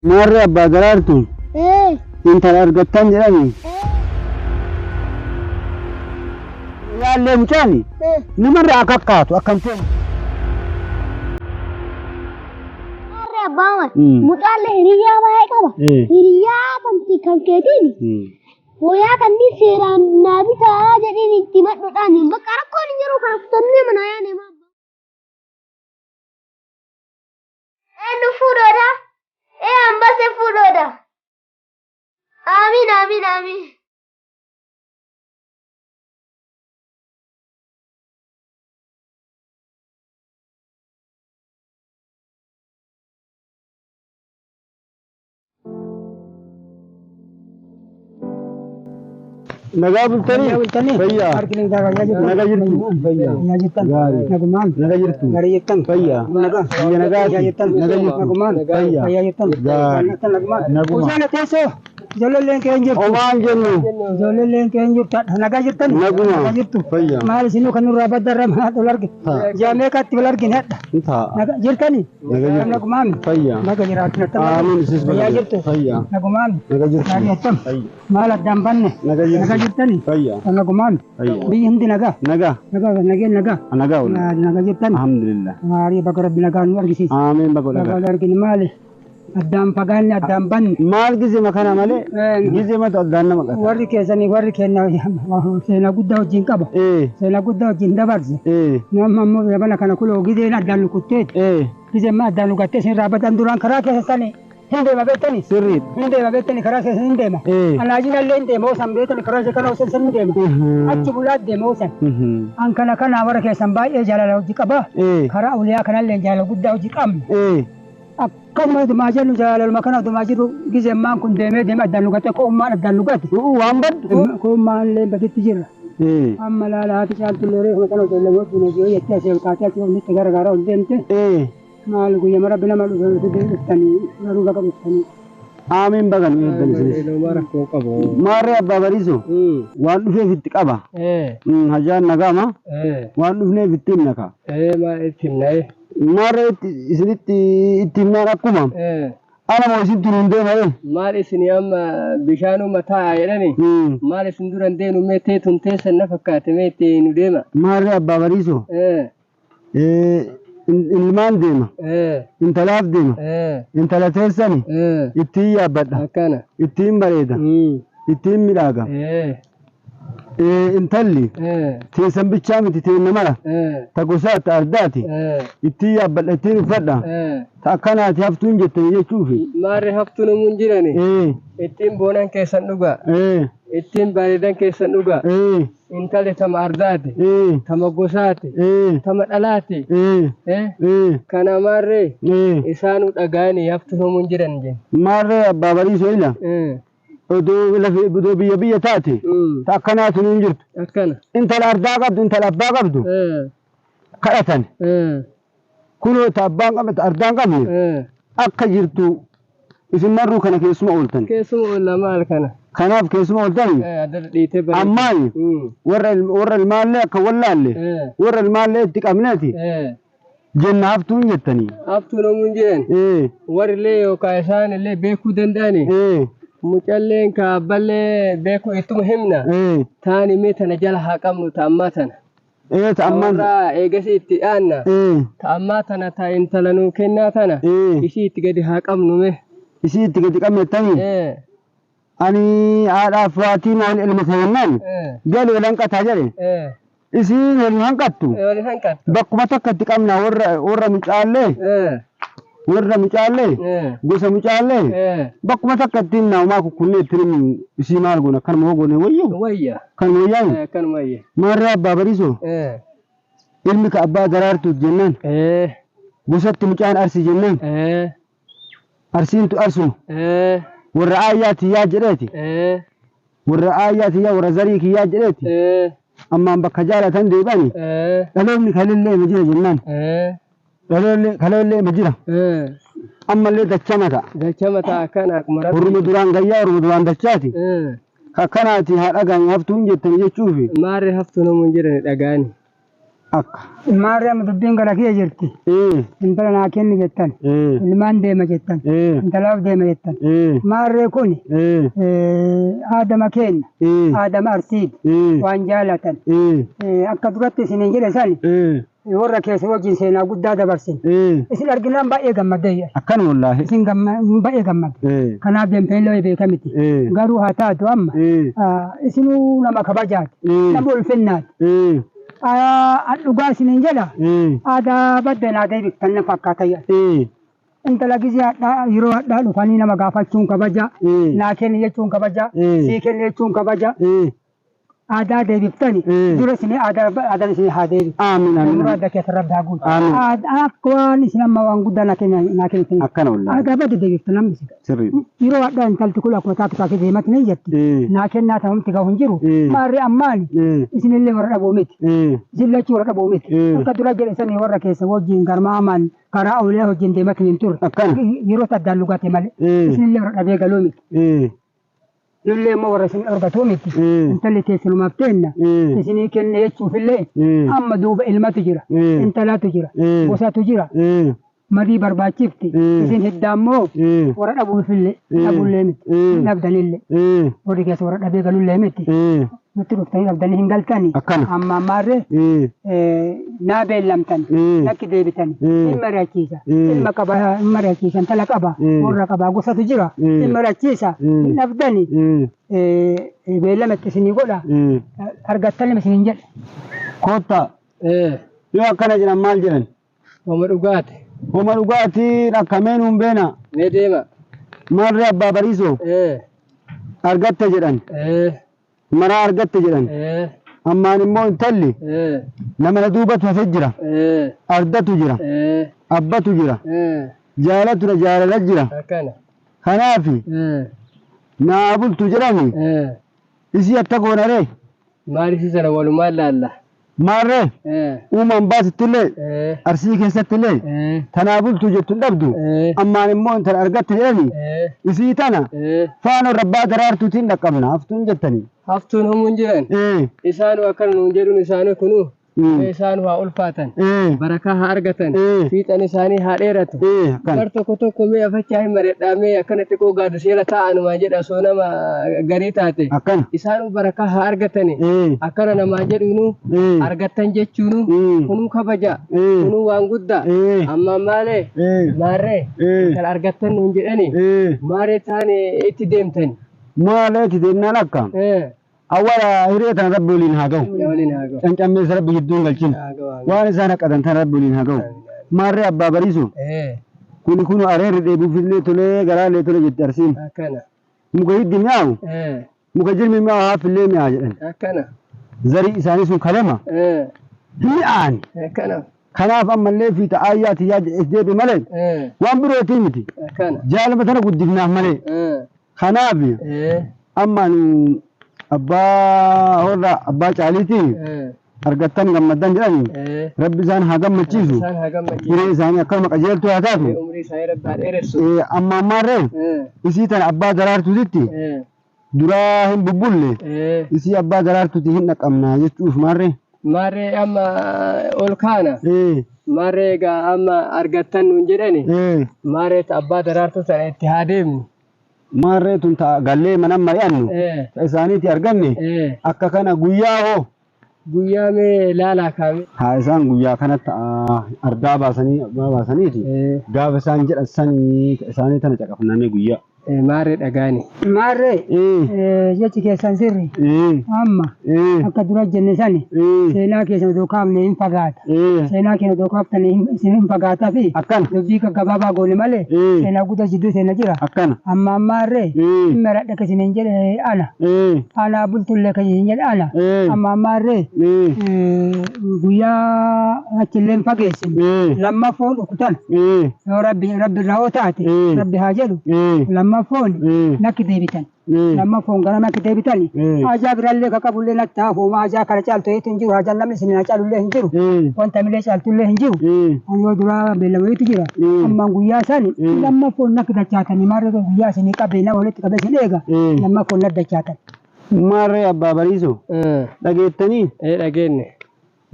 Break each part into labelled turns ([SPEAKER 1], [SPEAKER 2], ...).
[SPEAKER 1] Maarree abbaa daraartu
[SPEAKER 2] Ee.
[SPEAKER 1] intala argattan jedhani. Yaallee mucaani
[SPEAKER 2] Ee.
[SPEAKER 1] namarraa akka akkaatu akkam ta'e.
[SPEAKER 2] Maarree abbaa mara.
[SPEAKER 1] Mm.
[SPEAKER 2] Mucaallee hiriyyaa baay'ee qaba.
[SPEAKER 1] Ee.
[SPEAKER 2] Hiriyyaa tanti kan keetiin wayyaa kanneen seeraan naa bitaa jedhiin itti madhuudhaan bakka rakkoon hin jiru kana kutannee mana yaane maa. Eenyu fuudhoodha? Ee hambase fuudhoodha. Amiin amiin amiin.
[SPEAKER 1] Nagaa bultanii? Fayyaa. Nagaa jirtu? Fayyaa. Gaarii. Nagaa jirtu? Fayyaa. Biyya nagaati? Nagaa jirtu? Fayyaa. Gaarii. Naguma.
[SPEAKER 3] Usaana teessoo ijoolleen keenya jirtu.
[SPEAKER 1] Homaan jennu.
[SPEAKER 3] Ijoolleen keenya jirtu. Nagaa jirtan.
[SPEAKER 1] Naguma.
[SPEAKER 3] Nagaa jirtu.
[SPEAKER 1] Fayyaa.
[SPEAKER 3] Maal isinuu kan nurraa baddarra maal ol arge.
[SPEAKER 1] Haa.
[SPEAKER 3] Jaamee kaatti wal argine hadha.
[SPEAKER 1] Ni taa'a.
[SPEAKER 3] Nagaa jirtani.
[SPEAKER 1] Nagaa jirtu.
[SPEAKER 3] Nagumaami.
[SPEAKER 1] Fayyaa.
[SPEAKER 3] Naga jiraatu.
[SPEAKER 1] Amiin isis
[SPEAKER 3] Fayyaa
[SPEAKER 1] baga
[SPEAKER 3] jirtu.
[SPEAKER 1] Fayyaa.
[SPEAKER 3] Nagumaami.
[SPEAKER 1] Nagaa jirtu.
[SPEAKER 3] Gaarii attam.
[SPEAKER 1] Fayyaa.
[SPEAKER 3] Maal addaan banne.
[SPEAKER 1] Nagaa jirtu.
[SPEAKER 3] Nagaa jirtani.
[SPEAKER 1] Fayyaa.
[SPEAKER 3] Nagumaami.
[SPEAKER 1] Fayyaa.
[SPEAKER 3] Biyyi hundi nagaa.
[SPEAKER 1] Nagaa.
[SPEAKER 3] Nagaa nageen nagaa.
[SPEAKER 1] Nagaa wala.
[SPEAKER 3] Nagaa jirtani.
[SPEAKER 1] Alhamdulillah.
[SPEAKER 3] Maarii bakka rabbi nagaa nu argisiisa.
[SPEAKER 1] Amiin baga
[SPEAKER 3] Nagaa
[SPEAKER 1] nagaa.
[SPEAKER 3] wal argine maali? Addaan fagaanne addaan banne.
[SPEAKER 1] Maal gizema kana malee
[SPEAKER 3] Eh,
[SPEAKER 1] gizematu addaan nama qata.
[SPEAKER 3] Warri keessanii warri keenya seenaa guddaa wajjin qaba.
[SPEAKER 1] Ee.
[SPEAKER 3] Seenaa guddaa wajjin dabarse.
[SPEAKER 1] Ee.
[SPEAKER 3] Nama ammoo zabana kana kuloo gizeen addaan nu kutteeti.
[SPEAKER 1] Ee.
[SPEAKER 3] Gizeen ma addaan nu gattee isin raabatan duraan karaa keessa sani hin deema beektani.
[SPEAKER 1] Sirriidha.
[SPEAKER 3] Hin deema beektani karaa keessa hin deema.
[SPEAKER 1] Ee.
[SPEAKER 3] Alaajina illee hin deema osan beektani karaa keessa kana osan hin deema. Achi bulaa deema osan. An kana kana warra keessan baay'ee jaalala hojii qaba.
[SPEAKER 1] Ee.
[SPEAKER 3] Karaa uliyaa kanallee jaalala guddaa hojii qabna.
[SPEAKER 1] Ee.
[SPEAKER 3] Akkasuma dumaa jennu jaalaluma kana dumaa jiru gizeen maan kun deemee deemee addaan nu gatte ko'ummaan addaan nu gatte.
[SPEAKER 1] Waan baddu.
[SPEAKER 3] Ko'ummaan illee baditti jirra.
[SPEAKER 1] Ee.
[SPEAKER 3] Amma laala haati caaltu illee reefu kana ijoollee wajjin hojii jettee asii ol kaatee asii olitti garagaara ol deemte.
[SPEAKER 1] Ee.
[SPEAKER 3] Maal guyyaa rabbi nama dhufe dhuftanii garuu baga dhuftanii.
[SPEAKER 1] Amiin baga nu eeggan isinis. Maarree abbaa bariiso waan dhufeef itti qaba. Hajaan nagaama waan dhufneef itti himna ka.
[SPEAKER 4] Maal itti himna?
[SPEAKER 1] Maarree isinitti itti himnaan akkuma ana moo isintu nuun deema ee.
[SPEAKER 4] Maal isin amma bishaanuma taa'a jedhani maal isin duran deenu mee teetun teessan na fakkaate mee itti nu deema.
[SPEAKER 1] Maarree abbaa bariiso ilmaan deema intalaaf deema intala teessani ittiin yaabbadha
[SPEAKER 4] Akkana.
[SPEAKER 1] ittiin bareeda ittiin midhaaga. Intalli teessan bichaa miti teenna mara ta gosaati ardaati ittiin yaabbadha ittiin uffadha ta akkanaati haftuun jettanii jechuufi.
[SPEAKER 4] Maarree haftuu namuun jirani ittiin boonan keessan dhugaa ittiin bareedan keessan dhugaa intalli tama ardaati tama gosaati tama dhalaati. Kana maarree isaanuu dhagaanii haftuu namuun jiran jenna.
[SPEAKER 1] Maarree abbaa bariisoo ila odoo lafe odoo biyya biyya taate ta akkanaatu nuun jirtu.
[SPEAKER 4] Akkana.
[SPEAKER 1] Intala ardaa qabdu intala abbaa qabdu kadhatan kunoo ta abbaan qabne ta ardaan qabne akka jirtu isin marruu kana keessuma ooltan.
[SPEAKER 4] Keessuma oolla maal kana.
[SPEAKER 1] Kanaaf keessuma ooltan
[SPEAKER 4] Addada dhiitee bareedu.
[SPEAKER 1] ammaan warra ilmaallee akka wallaalle warra ilmaallee itti qabneeti jenna haftuun jettanii.
[SPEAKER 4] Haftuu namuun jiran warri illee yookaan isaan illee beekuu danda'ani. Mucalleen ka abballee beekuu ittuma himna. Taani mee tana jala haa qabnu ta ammaa tana.
[SPEAKER 1] Ee ta ammaan.
[SPEAKER 4] Warra eegasi itti aanna. Ta ammaa tana ta intala nuu kennaa tana. Ishii itti gadi haa qabnu mee.
[SPEAKER 1] Isii itti gadi qabnettanii ani haadhaaf waatii maal ilma seennaan gali wal hanqataa jedhe isiin wal hanqattu
[SPEAKER 4] Wal hanqattu.
[SPEAKER 1] bakkuma takka itti qabna warra warra mucaallee warra mucaallee gosa mucaallee bakkuma takka ittiin naa'umaa kukkunnee itti himu isii maal goona akkanuma hoo goone wayyo
[SPEAKER 4] Wayya.
[SPEAKER 1] kan wayyaamu
[SPEAKER 4] Akkanuma wayya.
[SPEAKER 1] maarree abbaa bariisoo ilmi ka abbaa daraartuut jennaan gosatti mucaan arsii jennaan arsiintu arsuma warra aayyaa tiyyaa jedheeti warra aayyaa tiyyaa warra zarii kiyyaa jedheeti ammaan bakka jaalatan deebani dhaloonni kalillee ma jira jennaan dhaloonni kalillee ma jira ammallee dacha mata
[SPEAKER 4] Dacha mataa akkana akkuma rabbi.
[SPEAKER 1] orma duraan gayyaa orma duraan dachaati akkanaati haa dhagaani haftuun jettani jechuufi
[SPEAKER 4] Maarree haftuu namuun jirani dhagaani.
[SPEAKER 1] Akka.
[SPEAKER 3] Maarree amma dubbiin gara kiyya jirti. Intala naa kenni jettan. Ilmaan deema jettan. Intalaaf deema jettan. Maarree kun aadama keenya. Aadama Arsiiti. Waan jaalatan. Akka duratti isiniin jedhe sani warra keessa wajjin seenaa guddaa dabarsine. Isin arginaan baay'ee gammadee.
[SPEAKER 1] Akkan wallaahi.
[SPEAKER 3] Isin baay'ee gammade. Kanaaf deemtanii illee beekamiti. Garuu haa taatu amma isinuu nama kabajaati. Nama ulfinnaati. Dhugaa isiniin jedha. Aadaa badda naa deebiftan na fakkaata jedha. Intala gizee hadhaa yeroo hadhaa dhufanii nama gaafachuun kabaja. Naa kenni jechuun kabaja. Sii kenni jechuun kabaja. Aadaa deebiftani dura isinii aadaan isinii haa deebisu.
[SPEAKER 1] Amiin amiin.
[SPEAKER 3] Muraada keessa rabbi haa guutu.
[SPEAKER 1] Amiin.
[SPEAKER 3] Akka waan isin amma waan guddaa naa kennitan.
[SPEAKER 1] Akkana wallaahi.
[SPEAKER 3] Aadaa badda deebiftan namni isin.
[SPEAKER 1] Sirrii.
[SPEAKER 3] Yeroo hadhaa intalti kun akkuma taatu taatee deematti ni jetti. Naa kennaa ta'umti gahu hin jiru. Maarree ammaani isinillee warra dhaboo miti. Isin lachuu warra dhaboo miti. Akka dura jedhe sanii warra keessa wajjin garmaamaan karaa olee wajjin deematti hin turre.
[SPEAKER 1] Akkana.
[SPEAKER 3] Yeroo addaan lugate malee. Isinillee warra dhabee galuu miti. Nullee immoo warra isin argatuu miti. Intalli teessumaaf kenna. Isinii kenne jechuufillee amma duuba ilmatu jira. Intalatu jira. Gosatu jira. Marii barbaachifti. Isin hiddaa immoo warra dhabuufillee dhabullee miti. Dhabdanillee. Warri keessa warra dhabee galullee miti. Nutti dhuftanii dhabdanii hin galtanii.
[SPEAKER 1] Akkana.
[SPEAKER 3] Amma ammaarree naa beellamtan. Lakki deebitani. Hin mari'achiisa. Ilma qaba hin mari'achiisa. Intala qaba. Warra qaba gosatu jira. Hin mari'achiisa. Hin dhabdani. Beellama itti isinii godha. Argattan isiniin jedha.
[SPEAKER 1] Koottaa. Yoo akkana jedhan maal jedhan?
[SPEAKER 4] Homa dhugaati.
[SPEAKER 1] Homa dhugaatiin akkameen hin beena.
[SPEAKER 4] Mee deema.
[SPEAKER 1] Maarree abbaa bariisoo argatte jedhan. Maraa argatte jedhan. Ammaan immoo intalli nama na duubatu hafe jira. Ardatu jira. Abbatu jira. Jaalatu jaalala jira.
[SPEAKER 4] Akkana.
[SPEAKER 1] Kanaafi naa bultu jedhani isii akka goonaree
[SPEAKER 4] Maaliif sana walumaan laalla?
[SPEAKER 1] Maarree uumaan baasittillee Arsii keessattillee tanaa bultu jettu hin dhabdu. Ammaan immoo intala argatte jedhani isii tana faana rabbaa daraartuutiin dhaqqabna haftuun jettanii.
[SPEAKER 4] Haftuun humuun jiran. Isaanu akkana nuun jedhuun isaanii kunuu isaanu haa ulfaatan. Barakaa haa argatan. Fiixan isaanii haa dheeratu. Bar tokko tokko mee afachaa hin mareedhaa mee akkana xiqqoo gaaddiseela taa'anumaan jedha osoo nama garii taate.
[SPEAKER 1] Akkana.
[SPEAKER 4] Isaanu barakaa haa argatani. Akkana namaan jedhuunu argattan jechuunu kunuu kabaja. Kunuu waan guddaa. Amma maalee maarree kan argattan nuun jedhani maarree taane itti deemtani.
[SPEAKER 1] Maalee itti deemnaan akka. Awwaala hiree tana rabbi waliin haa ga'u.
[SPEAKER 4] Waliin haa ga'u.
[SPEAKER 1] Cancammeessa rabbi gidduun galchin. Waan isaan haqatan tana rabbi waliin haa ga'u. Maarree abbaa bariisu. Kuni kun areerri dheebuufillee tolee garaallee tole jetti Arsiin.
[SPEAKER 4] Akkana.
[SPEAKER 1] Muka hiddi mi'aawu. Muka jirmi mi'aawu haafillee mi'aa jedhan.
[SPEAKER 4] Akkana.
[SPEAKER 1] Zarii isaanii sun kalema. Mi'aani.
[SPEAKER 4] Akkana.
[SPEAKER 1] Kanaaf ammallee fiixa aayyaa tiyyaa deebi malee. Waan birootii miti.
[SPEAKER 4] Akkana.
[SPEAKER 1] Jaalama tana guddifnaaf malee. Kanaaf amma nu abbaa horra abbaa caaliitii argattan gammaddan jedhani rabbi isaan haa gammachiisu.
[SPEAKER 4] Isaan haa gammachiisu.
[SPEAKER 1] Hiree isaanii akkanuma qajeeltuu haa taatu.
[SPEAKER 4] Umrii isaanii rabbi haa dheeressu.
[SPEAKER 1] Amma ammaarree isii tana abbaa daraartuutitti duraa hin bubbulle isii abbaa daraartuuti hin dhaqqabna jechuuf maarree.
[SPEAKER 4] Maarree amma ol kaana. Maarree egaa amma argattan nuun jedhani. Maarree abbaa daraartuu sana itti haa deemnu.
[SPEAKER 1] Maarree tun ta'a gallee mana mari'annu isaaniitti arganne akka kana guyyaa hoo.
[SPEAKER 4] Guyyaa mee laalaa kaame.
[SPEAKER 1] Haa isaan guyyaa kanatti ardaa baasanii abbaa baasaniiti. Gaafa isaan jedhan sanii isaanii tana caqafnamee guyyaa.
[SPEAKER 4] Maarree dhagaani.
[SPEAKER 3] Maarree jechi keessan sirri. Amma akka dura jenne sani seenaa keessan osoo kaafne hin fagaata. Seenaa keenya osoo kaaftanii isin hin fagaataa fi dubbii gaggabaabaa goone malee seenaa guddaa jidduu seenaa jira.
[SPEAKER 1] Akkana.
[SPEAKER 3] Amma ammaarree hin maradha kan isiniin jedhe ana. Anaa bultullee kan isiniin jedhe ana. Amma ammaarree guyyaa achillee hin fageessine. Lammaffoo dhukutan. Yoo rabbi rabbi irraa hoo taate rabbi haa jedhu. Lammaffoo nakki deebitan. Lammaffoo gara nakki deebitan. Haajaa biraallee ka qabullee natti hafu haajaa kana caaltu hin jiru. Haajaan namni isin caalullee hin jiru. Wanta milee caaltullee hin jiru. Yoo duraa beellameetu jira. Ammaan guyyaa sani lammaffoo nakki dachaatanii maarree guyyaa isinii qabee nama walitti qabee isin eega. Lammaffoo nakki dachaatan.
[SPEAKER 1] Maarree abbaa bariisoo. Dhageettanii?
[SPEAKER 4] Dhageenye.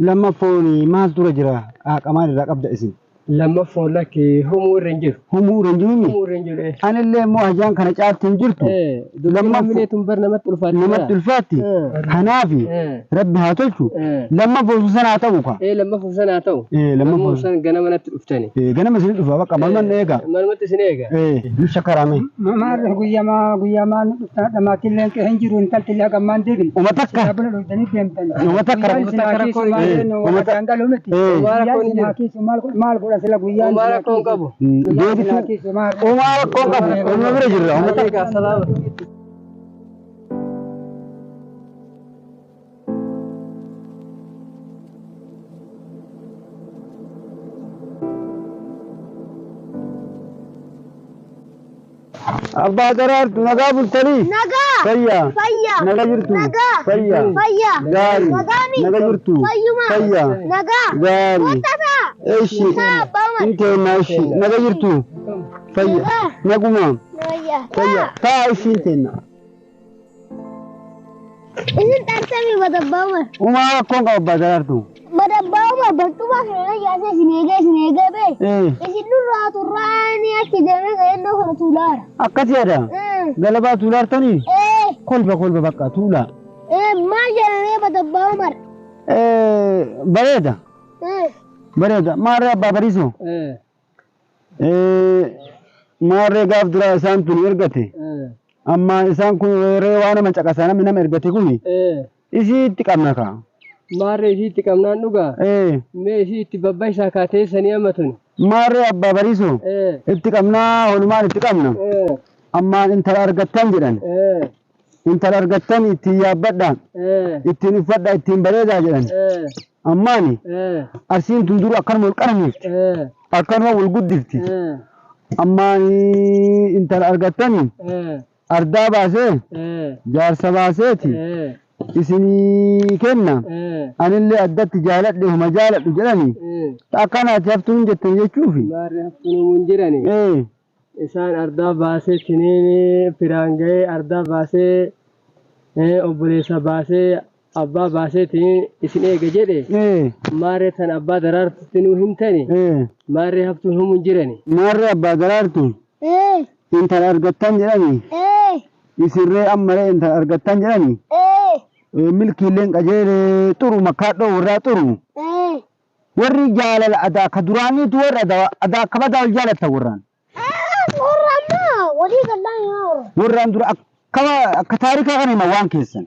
[SPEAKER 1] Lammaffoon maal dura jira? Qaaqamaan irraa qabda isin.
[SPEAKER 4] Lammaffoo lakki humuu irra hin jiru.
[SPEAKER 1] Humuu irra hin jiru.
[SPEAKER 4] Humuu irra hin jiru.
[SPEAKER 1] Anillee immoo hajaan kana caalti hin jirtu.
[SPEAKER 4] Lammaffoo tun bar namatti ulfaatti.
[SPEAKER 1] Namatti ulfaatti. Kanaafi rabbi haa tolchu. Lammaffoo sana haa ta'u ka.
[SPEAKER 4] Lammaffoo sana haa ta'u. Lammaffoo sana ganama natti dhuftani.
[SPEAKER 1] Ganama isin dhufa bakka malman eega.
[SPEAKER 4] Malmatti isin eega.
[SPEAKER 1] Nu shakkarame.
[SPEAKER 3] Maarra guyyamaa guyyamaa nu dhuftan dhamaatillee hin jiru intaltillee hagammaan deebine.
[SPEAKER 1] Uma takka.
[SPEAKER 3] Buna dhuftanii deemtan.
[SPEAKER 1] Uma takka.
[SPEAKER 3] Uma takka. Maal godhan sila guyyaan.
[SPEAKER 4] Uma rakkoon qabu.
[SPEAKER 1] Deebisu. Uma rakkoon qabu. Uma bira jirra. Uma takka. Abbaa Daraartu nagaa bultanii?
[SPEAKER 2] Nagaa.
[SPEAKER 1] Fayyaa.
[SPEAKER 2] Fayyaa.
[SPEAKER 1] Nagaa jirtu?
[SPEAKER 2] Nagaa.
[SPEAKER 1] Fayyaa.
[SPEAKER 2] Fayyaa.
[SPEAKER 1] Gaarii.
[SPEAKER 2] Nagaami.
[SPEAKER 1] Nagaa jirtu?
[SPEAKER 2] Fayyuma.
[SPEAKER 1] Fayyaa.
[SPEAKER 2] Nagaa.
[SPEAKER 1] Gaarii.
[SPEAKER 2] Kottataa.
[SPEAKER 1] Eshi.
[SPEAKER 2] Taa abbaa Umar.
[SPEAKER 1] Hin kenna eshi. Nagaa jirtu? Fayyaa. Naguma.
[SPEAKER 2] Fayyaa.
[SPEAKER 1] Fayyaa. Taa eshi hin kenna.
[SPEAKER 2] Isin dhaabsamii badabbaa Umar.
[SPEAKER 1] Umaa rakkoon qaba Abbaa Daraartu.
[SPEAKER 2] Badabbaa Umar barcuma kana yaasee isin eegee isin eegee bee. Isin nurraa turraanii achi deemee ga'eennoo kana tuulaara.
[SPEAKER 1] Akkas yaada? Galabaa tuulaartanii? Kolba kolba bakka tuulaa.
[SPEAKER 2] Maal jedhamee badabbaa Umar?
[SPEAKER 1] Bareeda. Bareeda. Maarree abbaa bariisoo? Maarree gaaf dura isaan tun ergate. Amma isaan kun ree waan nama caqasaa namni nama ergate kuni. Isii itti qabna kaa.
[SPEAKER 4] Maarree isii itti qabnaan dhugaa? Mee isii itti babba'isaa kaatee sanii amma tuni?
[SPEAKER 1] Maarree abbaa bariisoo? Itti qabnaa oolmaan itti qabna. Ammaan intala argattan jedhan. Intala argattan ittiin yaabbadha. Ittiin uffadha ittiin bareedaa jedhan. Ammaani Arsiin tun duru akkanuma wal qarmiifti. Akkanuma wal guddifti. Ammaani intala argattani ardaa baasee jaarsa baaseeti isinii kenna. Anillee addatti jaaladhe huma jaaladhu jedhani. Akkanaati haftuun jettan jechuufi.
[SPEAKER 4] Maarree haftuun hin jirani. Isaan ardaa baasee tiniin firaan ga'ee ardaa baasee obboleessa baasee abbaa baasee tiniin isin eega jedhe. Maarree tan abbaa Daraartutti nuu himtani. Maarree haftuun humuu hin jirani.
[SPEAKER 1] Maarree abbaa Daraartu. Intala argattan jedhani. Isirree ammaree intala argattan jedhani. Milkiilleen qajeelee xuru makkaadhoo warraa xuru. Warri jaalala adaa ka duraaniitu warra adaa akka badaa wal jaalatta warraan. Warraan dura akka taarikaa kana hima waan keessan.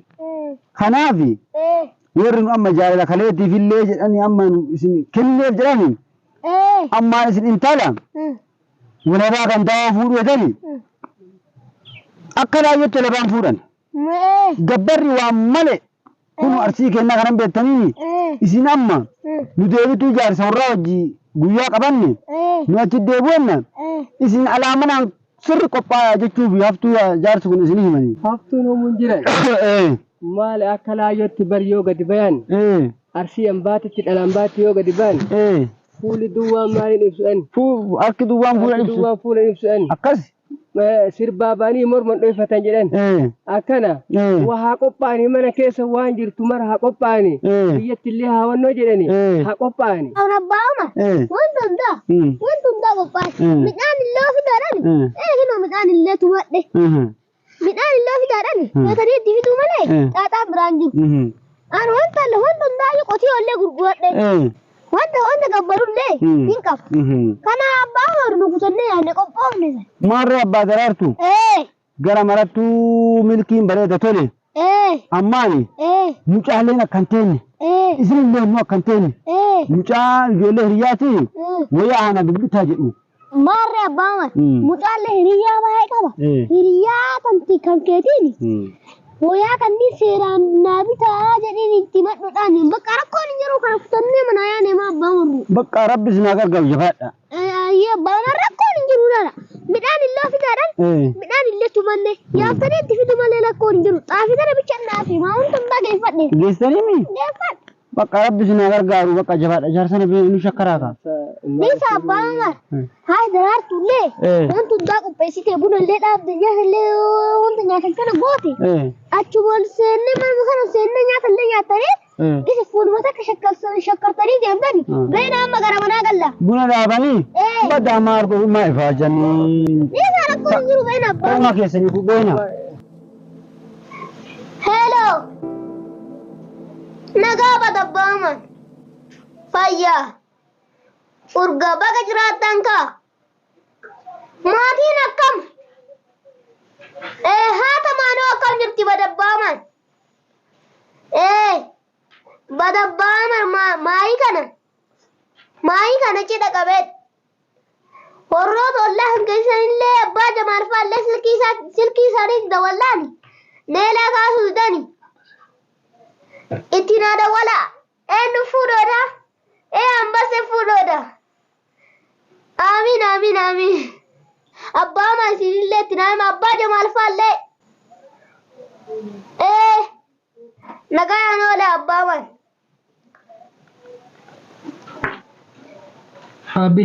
[SPEAKER 1] Kanaafi warri nu amma jaalala kaleetiif illee jedhani amma isin kenneef jedhani ammaan isin intala walabaa kan daawaa fuudhu jedhani akka laayyootti walabaan fuudhan. Gabbarri waan malee kun Arsii kennaa kanan beektanii isin amma nu deebituu jaarsa warraa wajjii guyyaa qabanne nu achi deebi'anna isin alaamanaan sirri qophaa'aa jechuuf haftuu jaarsi kun isin himanii.
[SPEAKER 4] Haftuun humuu hin jiran. Maali akka laayyootti bar yoo gadi bayan Arsii ambaatitti dhala ambaatti yoo gadi bayan fuulli duwwaan maaliin ibsu'an?
[SPEAKER 1] Harki duwwaan fuula ibsu.
[SPEAKER 4] Duwwaan fuula ibsu'an.
[SPEAKER 1] Akkas.
[SPEAKER 4] Sirbaa ba'anii morman dhoofatan jedhan. Akkana waa haa qophaa'anii mana keessa waan jirtu mara haa qophaa'anii biyyatti illee haa wannoo jedhanii haa qophaa'anii.
[SPEAKER 2] Abbaa Umar wanta hundaa wanta hundaa qophaa'e midhaan illee ofiidhaadhaan hinoo midhaan illee tumadhe midhaan illee ofiidhaadhaan nyaatanii itti fiduu malee xaaxaa biraan jiru. Ani wanta wanta hundaa qotiyoo illee gurguradhe wanta wanta gabbarullee hin qabu. Kana abbaa Umar nu kutannee yaadne qophoofne.
[SPEAKER 1] Maarree abbaa Daraartu. Gara marattuu milkiin bareeda tole. Ammaani mucaaleen akka hin teenye. Isinillee immoo akka hin teenye. Mucaa ijoollee hiriyaati wayyaa ana dubbitaa jedhu.
[SPEAKER 2] Maarree abbaa Umar mucaallee hiriyaa baay'ee qaba. Hiriyaa tanti kan keetiin wayyaa kanneen seeraan naa bitaa jedheen itti madhuudhaan bakka rakkoon hin jiru kana kutannee mana yaane maa abbaa Umar.
[SPEAKER 1] Bakka rabbi isin haa gargaaru jabaadha.
[SPEAKER 2] Abbaa Umar rakkoon hin jiru laala. Midhaan illee ofiidhaadhaan midhaan illee tumanne yaaftanii itti fidu malee rakkoon hin jiru. Xaafii kana bicha naafi maa wanta hundaa geeffadhe.
[SPEAKER 1] Geessanii mi?
[SPEAKER 2] Geeffadhe.
[SPEAKER 1] Bakka rabbi isin haa gargaaru bakka jabaadha. Jaarsa na nu shakkaraa kaa.
[SPEAKER 2] Bisa abbaa Umar. Haa Daraartu illee wanta hundaa qopheessitee buna illee dhaabde nyaata illee wanta nyaatan kana goote. Achuma ol seennee manuma kana seennee nyaata illee nyaatanii Gise fuuluma takka shakkartanii deemtani. Beena amma gara manaa galla.
[SPEAKER 1] Buna dhaabanii baddaa maal maa ifaajanii.
[SPEAKER 2] Dhiisaa rakkoon hin jiru beena abbaa.
[SPEAKER 1] Qalma keessanii beena.
[SPEAKER 2] Hello. Nagaa badabbaaman. Fayyaa. Urga baga jiraattan kaa. Maatiin akkam? Haata maanoo akkam jirti badabbaaman? Badabbaaman maayii kana? Maayii kana cidha qabeet. Warroota ollaa kan keessanillee abbaa Jamaal fa'aallee silkii isaanii dawwallaani. Neelaa kaasuu didani. Itti naa dawwala. Eenyu fuudhoodha? Ambasee fuudhoodha. Amiin amiin amiin. Abbaa maa isinillee itti naa hima abbaa Jamaal fa'aallee. Nagaan oola abbaa maan.
[SPEAKER 4] Abbi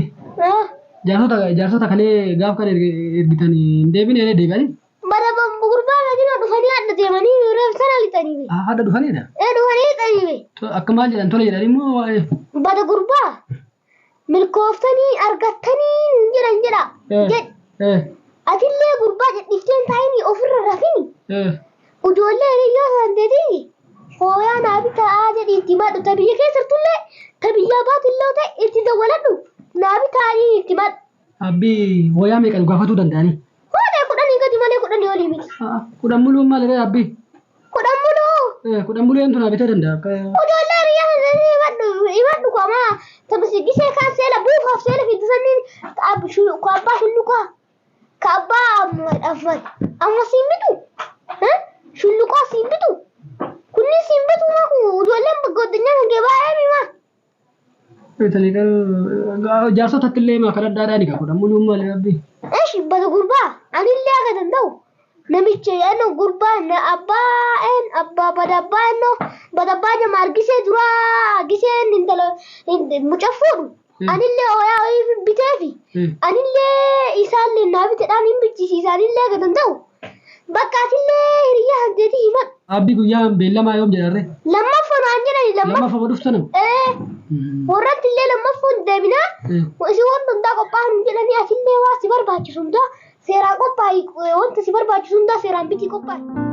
[SPEAKER 4] jaarsota kalee gaaf kan ergitanii hin deebine deebi'anii?
[SPEAKER 2] Bara gurbaa beekina dhufanii adda deemanii reef sana lixanii.
[SPEAKER 4] Hadda dhufanidha?
[SPEAKER 2] Dhufanii lixanii.
[SPEAKER 4] Akka maal jedhan tola jedhanii immoo waa'ee.
[SPEAKER 2] Bada gurbaa milkooftanii argattanii jedhan jedha. Jedh. Atillee gurbaa jedhiftee taa'anii ofirra rafini. Ijoollee hiriyyoo santeetii hooyaa naa bitaa jedhi itti madhu ta biyya keessatullee ta biyyaa baatullee ta'e itti dawwaladhu naa bitaa itti madhu.
[SPEAKER 4] Abbi wayyaa meeqa nu gaafatuu danda'anii?
[SPEAKER 2] Hoodee 10 gadi malee 10 olii miti.
[SPEAKER 4] 10 muluu maal irraa abbi?
[SPEAKER 2] 10 muluu.
[SPEAKER 4] 10 muluu eentu naa bitee danda'a?
[SPEAKER 2] Ijoollee hiriyyoo santeetii himadhu komaa tabisi gisee kaan seela buufaaf seela fiddu sanniin abbaa shulluqaa ka abbaa amma siin bitu shulluqaa siin bitu kunniin siin bitu maa kun ijoolleen goddanyaa kan kee baay'ee mimaa.
[SPEAKER 4] Beetanii garuu jaarsotatti illee maa kadhadhaadhaan egaa 10 muluu maal abbi?
[SPEAKER 2] Eeshi bada gurbaa anillee akka danda'u namicha yaadno gurbaa abbaa een abbaa badabbaa ennoo badabbaa jama argisee duraa giseen intala muca fuudhu anillee hoyaa wayii biteefi anillee isaallee naa biteedhaan hin bichisiisa anillee akka danda'u bakka atillee hiriyyaa hanteetii himadhu.
[SPEAKER 4] Abbi guyyaa beellamaa yoom jedharre?
[SPEAKER 2] Lammaffaa naan jedhani
[SPEAKER 4] lammaffaa dhuftan.
[SPEAKER 2] Warratti illee lammaffoon deebinaa isin wanta hundaa qophaa'an jedhanii atillee waa si barbaachisu hundaa seeraan qophaa'i wanta si barbaachisu hundaa seeraan bitii qophaa'i.